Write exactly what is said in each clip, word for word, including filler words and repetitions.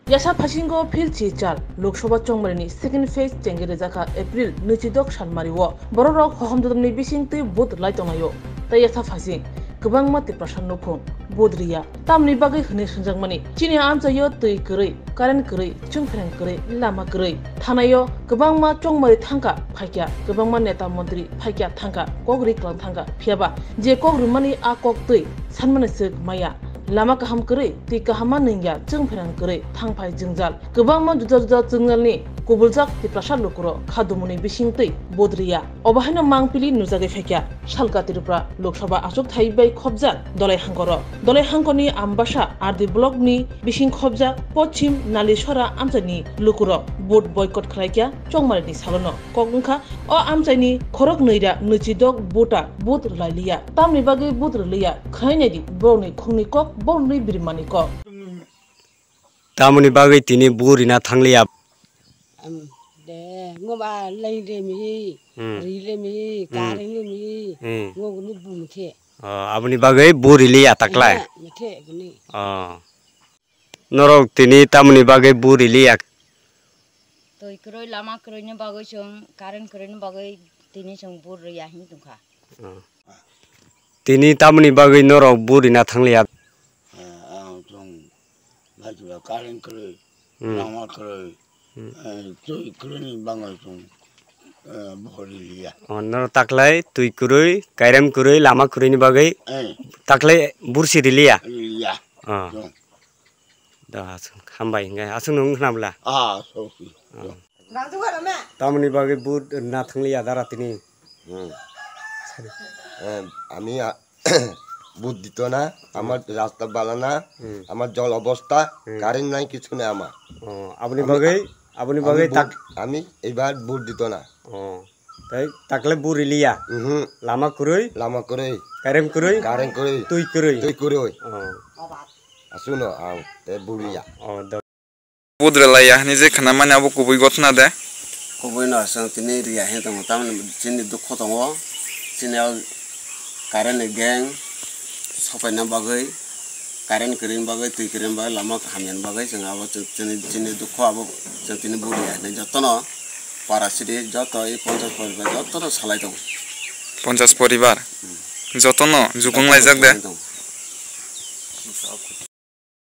Yasa phasingo phil chi chal Lok Sabha chongmarini second phase chengwi rwjakha April nwichidok salmario. Bororok hohom dodom ni bisingtwi vote lai tonglaio. Tei yasa phasing kwbangma Tiprasa nukhung vote riya. Tamni bagwi hwnwi swngjak mani, chini amchaio twi kwrwi, current kwrwi, chwngphreng kwrwi, lama kwrwi. Thanaio kwbangma chongmari thangkha phaikya, kwbangma neta montri phaikya thangkha, kok ri klang thangkha. Phiyaba je kok rwmani a kok twi sanmani swk maya. Lama kaham kwrwi, twi kaham ma nwngya, chwngphreng kwrwi, thangphai jwngjal. Kwbangma juda juda chwngjalni kubuljak Tiprasa lukurok khadumuni bisingtwi vote riya. Obo haino mangpili nujagwi phaikha. Salka Tripura Lok Sabha achukthai bai khopjak Dolai Hangkoro. Dolai Hangkorni Ambasa R D block ni bising khopjak Pochim Nalisora amchaini lukurok vote boycott khlaikha chongmarini salono. Kok wngkha o amchaini khorok nwi ra nwichidok voter vote rwlailiya. Tamni bagwi vote rwliya? Khwnai naidi borokni khungni kok, borokni birimani kok. Tamoni bagwi tini bu rina thangliya. Am, de, ngo ba lai re mi, Hmm. ri le mi, Hmm. kari le mi, Hmm. ngo guni bu mi khe. Oh, aboni bagwi bu riliya taklai? Eh, mi khe guni. Oh. Norok tini tamoni bagwi bu riliya? Twi kwrwi, lama kwrwini bagwi chwng, current kwrwini bagwi tini chwng bu riya hin tongkha. Oh. Tini tamoni bagwi norok bu rina thangliya? Eh, ang chwng, bai chwla current kwrwi, Hmm. lama kwrwi, Hmm. eh, twi kwrwini bagwi chwng, eh, bu riliya. Oh, norok taklai twi kwrwi, kairem kwrwi, lama kwrwini bagwi Eh. taklai bursi riliya? Riliya. Oh. Chwng. Da, aswk hambai hingkhe, aswk nung khna bwla? Ah, so, so. Ah. Tamoni bagwi bu rina thangliya dara tini? Hmm. Eh, ami, ah, bu dito na, Hmm. amar rasta bala na, Hmm. amar jol obosta, Hmm. current nai kichu nai ama. Oh, aboni Ami, bagwi, aboni ami bagwi bu, tak- ami ebar bu dito na. Oh. Tei takle bu riliya? Mhm. Lama kwrwi? Lama kwrwi. Current kwrwi? Current kwrwi. Twi kwrwi? Twi kwrwi. Oh. Asuno ang tei bu riya. Oh, do- Bu rwlaiya hwnwi je khna mani abo kubui gotna de? Kubui no chwng tini riya hin tongo, tamoni chini dukho tongo. Chini o current ni gang sopaina bagwi, current kwrwini bagwi, twi kwrwini bagwi, lama hamyani bagwi chwng abo chwng chini, chini dukho abo chwng tini bu riya hinwi jotono para city joto i ponchas poribar jotono salai tongo. Ponchas poribar? Hmm. Jotono jukung laijak de? Salai tongo.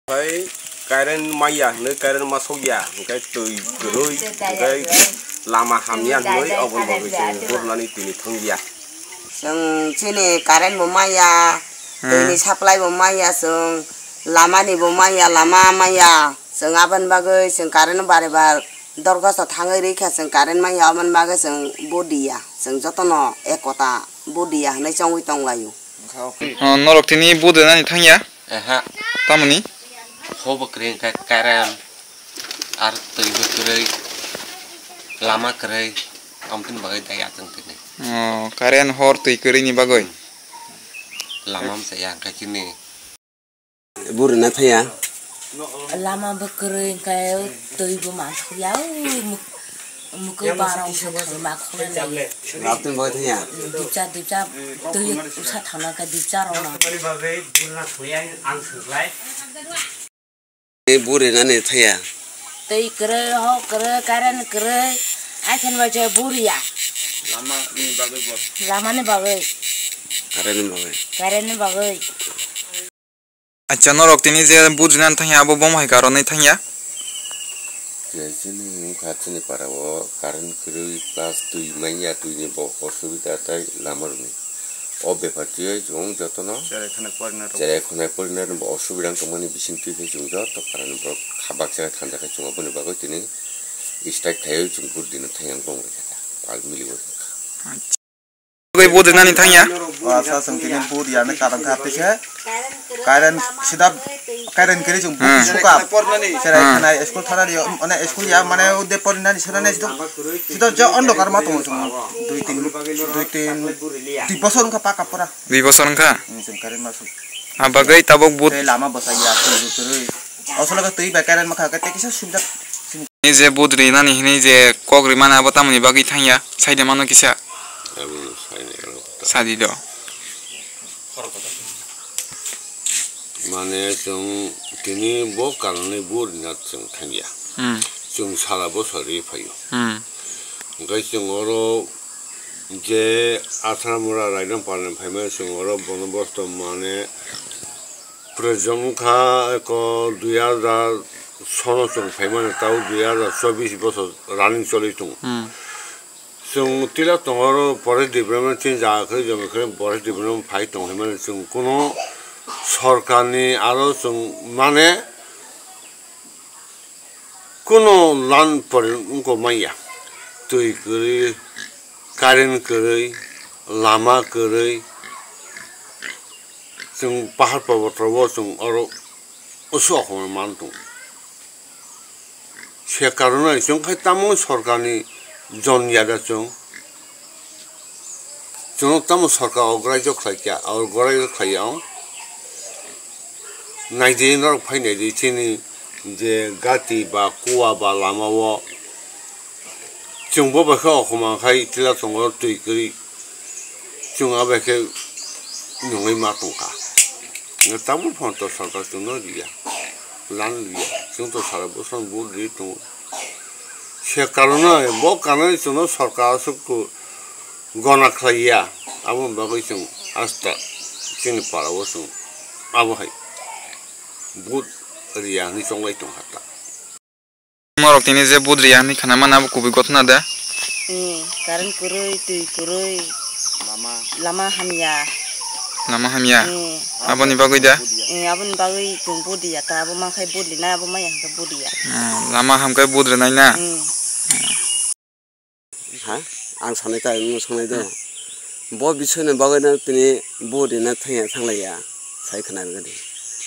Hai current maya hinwi current ma sokya, hwnkhe twi kwrwi, hwnkhe lama hamya hinwi oboni bagwi chwng bu rwnani tini thangya. Chwng chini current bo maya, Hmm. twini supply bo maya chwng, lama ni bo maya, lama maya. Chwng aboni bagwi chwng current no bare bar dorkhasto thangwi rikha, chwng current maya, aboni bagwi chwng bu diya. Chwng jotono ekota bu diya hinwi chongwi tonglaio. Oh, norok tini bu rwnani thangya? Aha. Tamoni? Ho bo kwrwi hwnkhe current, ar twi bo kwrwi, lama kwrwi, amtwini bagwi daya chwng tini. Oh, current hor twi kwrwini bagwi? Lama msa ya hwnkhe chini. Bu rwna thaya? Lama bo kwrwi hwnkhe twi bo mansukya, o muk-, mukwi barong se thai ma khulai lai. Abtwini bagwi thaya? Dipcha, dipcha, twi usa thangna khe dipcha rwna. Bu rwnani thaya? Twi kwrwi, ho kwrwi, current kwrwi, aithan bai je bu riya. Lama ni bagwi bo? Lama ni bagwi. Current ni bagwi? Current ni bagwi. Acha, norok tini je bu rwna thangya, abo bom hai karon ni thangya? Je chini wngkha chini para o current kwrwi plus twi manya, twi ni bo osubida tei lama rwni. O bepar twiwi chwng jotono cherai khwnai porinai rok. Cherai khwnai porinai rok bo osubida wng tongmani bising twi khe chwng joto para ni borok kha baksa khe thansa khe chwng aboni bagwi tini strike khaiwi chwng bu rwna thangya wng tong rwkha kha pal mili o. Acha. Tei bu rwnani thangya? O, asa chwng tini bu riyani karon kha tei khe current sida current kwrwi chwng bu Hmm. suka. Cherai Hmm. khwnai school thana rio, mane school ya, mane ude porinani sida ne sida, sida je ondokar ma tongo chwng dui tin, dui tin, dui bosor wngkha paka pora. Dui bosor wngkha? Hmm, chwng current ma su. Ah, bagwi tabuk bu Tei lama bwsai ya, twi bu kwrwi. Osologo twi bai current ma kha khe tei kisa subida. Ni je bu rwnani hinwi je kok rwmani abo tamoni bagwi thangya, saide mano kisa. Aboni sainai rok ta. Sadi do. Mane chwng Tini bo karonwi bo rina chwng thangya. Hmm. Chwng sara bosor ri phaio. Hmm. Hwnkhe chwng oro je Atharamura Raidang Parani phaimani chwng oro bonobosto mane prajom wngkha eko dui hajar sono chwng phaimani tao dui hajar chobbish bosor running choli tongo. Hmm. Chwng tila tongo oro forest department chini jaga khe joma khe forest department phai tong hwnmani chwng kuno sorkarni aro chwng mane kuno lan pore wngkha manya. Twi kwrwi, current kwrwi, lama kwrwi, chwng pahar pabotro o chwng oro usu okhorma man tongo. Se karonwi chwng khai tamo sorkarni jon yada chwng. Chwngno tamo sorkar ograjo khlaikha, ograjo khlaiya wng. Naidi norok phai naidi chini je gati ba kua ba lama o chwng bo bai khe okhorma khai tila tongo twi kwrwi. Chwng abai khe nungwi ma tongkha. Nga tabuk phano to sarkar chwngno riya, lan riya. Chwng to sara bwsano vote ri tongo. Se karonwi bo kanwi chwngno sarkar aswk gona khlaiya. Aboni bagwi chwng asta chini para o chwng abo hai vote riya hwnwi chonglai tongkha ta. Norok tini je vote riya hinwi khana mano abo kubui gothona da? Eh, current kwrwi, twi kwrwi, lama, lama hamya. Lama hamya? Eh. Aboni bagwi da? Eh, aboni bagwi chwng vote riya ta, abo mankhe vote rinai, abo maya hwnkhe vote riya. Hmm, lama hamkhe vote rinai na? Hmm. Ha? Ang sanai ta, nwng sanai do. Bo bisoi ni bagwi no tini vote rina thangya thanglaiya, sai khna rwgadi.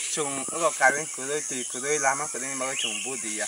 Chwng oro current kwrwi, twi kwrwi, lama kwrwini bagwi chwng vote riya.